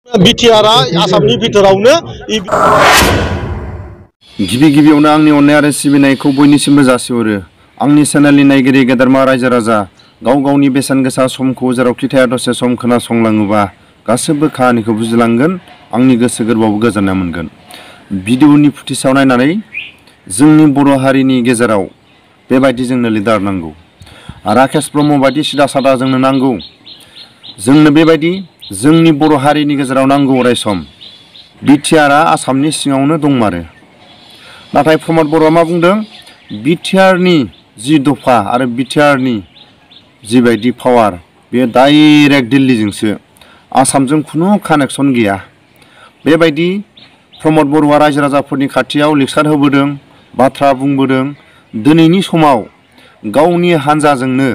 बिटिआरआ आसामनि बिथोरावनो गिबियावनो आंनि अननाय आरो सिबिनायखौ बयनिसिमबो जासिहरो। आंनि चेनेलनि नायगिरि गेदेरमा रायजो राजा गाव गावनि बेसेन गोसा समखौ जेरावखि थाया दसे सम खोनासंलाङोबा गासैबो खाहानिखौ बुजिलांगोन, आंनि गोसो गोरबोआवबो गोजोननाय मोनगोन। भिडिअनि फुटेजआव नायनानै जोंनि बर' हारिनि गेजेराव बेबायदि जोंनो लिडार नांगौ। राकेश ब्रह्म बायदि सिदा सादा जोंनो नांगौ। जोंनो बेबायदि जोंनि बर' हारिनि गेजेराव नांगौ अरायसम। बिटिआरआ आसामनि सिङावनो दंमारो। नाथाय प्रमद बर'आ मा बुंदों? बिटिआरनि जि दफा आरो बिटिआरनि जिबायदि पावार बेयो डाइरेक्ट दिल्लीजोंसो, आसामजों खुनु कानेक्सन गैया। बेबायदि प्रमद बर'आ रायजो राजाफोरनि खाथियाव लेक्सार होबोदों, बाथ्रा बुंबोदों। दिनैनि समाव गावनि हान्जाजोंनो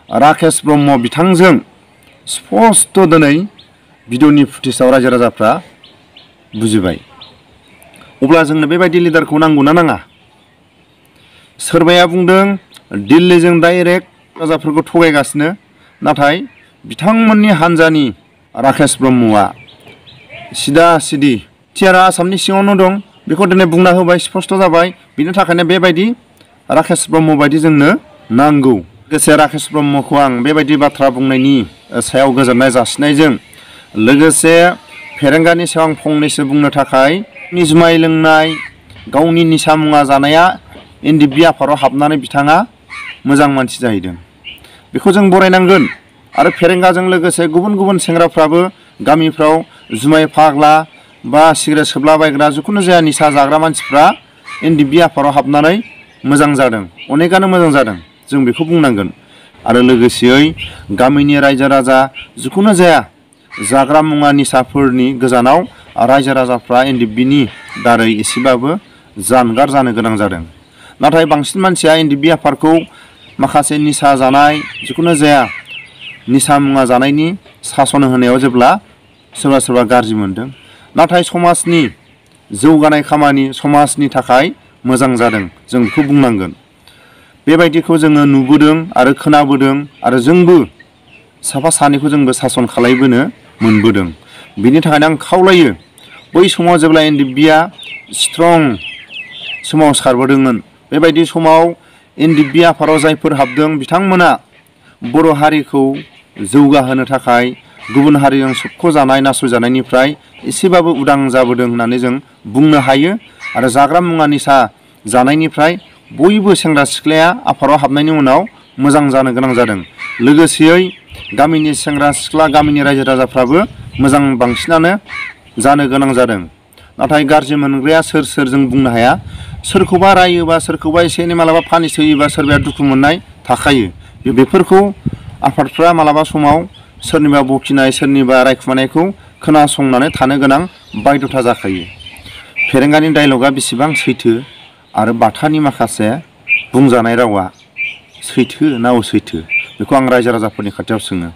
राकेश ब्रह्म बिथांजों स्पष्ट दिनै भिडिअनि फुटेजआव रायजो राजाफ्रा बुजिबाय। अब्ला जोंनो बेबायदि लिडारखौ नांगौना नाङा? सोरबाया बुंदों दिल्लीजों डाइरेक्ट राजाफोरखौ थगायगासिनो, नाथाय बिथांमोननि हान्जानि राकेश ब्रह्मआ सिदा सिदि बिटिआरआ आसामनि सिङावनो दं बेखौ दिनै बुंना होबाय, स्पष्ट जाबाय। बिनि थाखायनो बेबायदि राकेश ब्रह्म बायदि जोंनो नांगौ। लोगोसे राकेश ब्रह्मखौ आं बेबायदि बाथ्रा बुंनायनि सायाव गोजोननाय जासिनायजों लोगोसे फेरेंगानि सायाव आं फंनैसो बुंनो थाखाय जुमाय लोंनाय, गावनि निसा मुवा जानाया एनडिएफबि आफादाव हाबनानै बिथाङा मोजां मानसि जाहैदों, बेखौ जों बरायनांगोन। आरो फेरेंगाजों लोगोसे गुबुन गुबुन सेंग्राफ्राबो गामिफ्राव जुमाय फाग्ला बा सिगारेट सोबलाबायग्रा जिखुनु जाया निसा जाग्रा मानसिफ्रा एनडिएफबि आफादाव हाबनानै मोजां जादों, अनेकानो मोजां जादों, जों बेखौ बुंनांगोन। आरो लोगोसेयै गामिनि रायजो राजा जिखुनु जाया जाग्रा मुवा निसाफोरनि गोजानाव रायजो राजाफ्रा एनडिएफबिनि दारै एसेबाबो जानगार जानो गोनां जादों। नाथाय बांसिन मानसिया एनडिएफबि आफादखौ माखासे निसा जानाय जिखुनु जाया निसा मुवा जानायनि सासन होनायाव जेब्ला सोरबा सोरबा गाज्रि मोनदों, नाथाय समाजनि जौगानाय खामानि, समाजनि थाखाय मोजां जादों, जों बेखौ बुंनांगोन। बेबायदिखौ जोङो नुबोदों आरो खोनाबोदों आरो जोंबो साफा सानैखौ जोंबो सासन खालायबोनो मोनबोदों। बिनि थाखायनो आं खावलायो, बै समाव जेब्ला एनडिएफबिआ स्ट्रं सोमावसारबोदोंमोन, बेबायदि समाव एनडिएफबि आफादाव जायफोर हाबदों बिथांमोना बर' हारिखौ जौगाहोनो थाखाय गुबुन हारिजों सोबख'जानाय नासयजानायनिफ्राय एसेबाबो उदां जाबोदों होननानै जों बुंनो हायो। आरो जाग्रा मुवा निसा जानायनिफ्राय बयबो सेंग्रा सिख्लाया आफादाव हाबनायनि उनाव मोजां जानो गोनां जादों। लोगोसेयै गामिनि सेंग्रा सिख्ला, गामिनि रायजो राजाफ्राबो मोजां बांसिनानो जानो गोनां जादों। नाथाय गाज्रि मोनग्राया सोर सोर जों बुंनो हाया। सोरखौबा रायोबा, सोरखौबा एसे एनै मालाबा पानिस होयोबा सोरबाया दुखु मोननाय थाखायो। बेफोरखौ आफादफ्रा मालाबा समाव सोरनिबा बखिनाय, सोरनिबा रायखुमानायखौ खोनासंनानै थानो गोनां बायध'था जाखायो। फेरेंगानि डायलगा बेसेबां सैथो आरो बाथानि माखासे बुंजानाय रावा सैथो ना असैथो, बेखौ आं रायजो राजाफोरनि खाथियाव सोङो।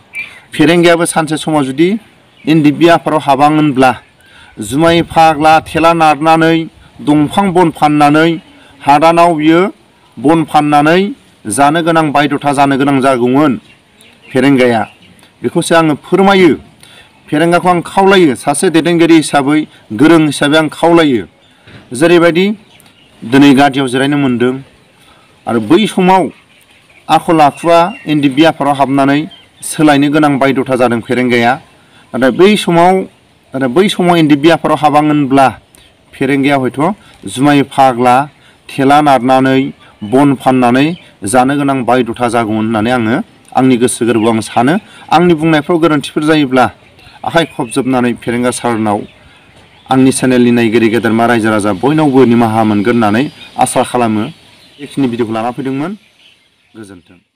फेरेंगायाबो सानसे समाव जुदि एनडिएफबि आफादाव हाबाङोनब्ला जुमाय फाग्ला थेला नारनानै दंफां बन फाननानै हादानाव बियो बन फाननानै जानो गोनां बायध'था जानो गोनां जागौमोन फेरेंगाया। बेखौसो आङो फोरमायो। फेरेंगाखौ आं खावलायो, सासे दैदेनगिरि हिसाबै, गोरों हिसाबै आं खावलायो। जेरैबायदि दिनै गादियाव जिरायनो मोन्दों आरो बै समाव आखल आखुआ एनडिएफबि आफादाव हाबनानै सोलायनो गोनां बायध'था जादों फेरेंगाया। नाथाय बै समाव एनडिएफबि आफादाव हाबाङोनब्ला फेरेंगाया हयथ' जुमाय फाग्ला थेला नारनानै बन फाननानै जानो गोनां बायध'था जागौमोन होननानै आङो आंनि गोसो गोरबोआव आं सानो। आंनि बुंनायफ्राव गोरोन्थिफोर जायोब्ला आखाइ खबजोबनानै फेरेंगा सारनाव आंनि चेनेलनि नायगिरि गेदेरमा रायजो राजा बयनावबो निमाहा मोनगोन होननानै आसा खालामो। बेखिनि भिडिअखौ लाना फैदोंमोन। गोजोन्थों।